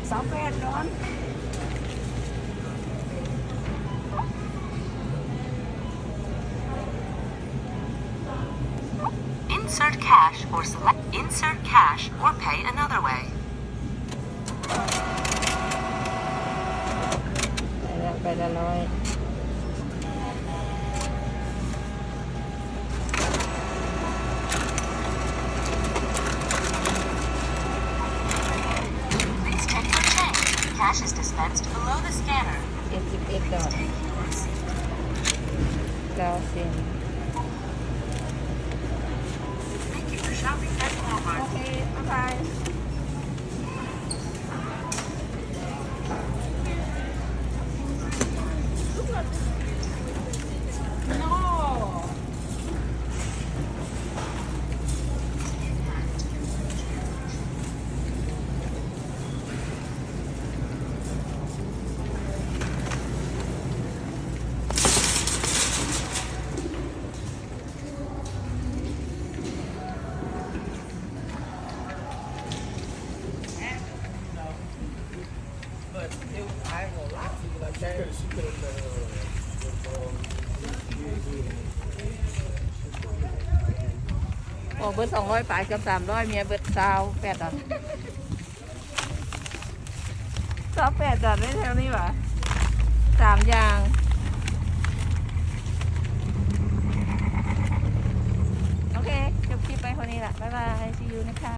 ຊາວແປດດອນ. Insert cash or select, insert cash or pay another way. ໄປລະ ໄປລະຮ້ອຍ. Please check your change. Cash is dispensed below the scanner. ເຈັດສິບເອັດດອນ ເກົ້າເຊັນ. Thank you for shopping at Walmart. ໂອເຄ ບາຍບາຍ. ໂອ້ ເບິດສອງຮ້ອຍປາຍ ເກືອບສາມຮ້ອຍ ເມຍເບິດຊາວແປດດອນ. ຊາວແປດດອນໄດ້ແຖວນີ້ຫວາ ສາມຢ່າງ. ໂອເຄ ຈົບຄລິບໄວ້ເທົ່ານີ້ລະ ບາຍບາຍ see you ນະຄະ.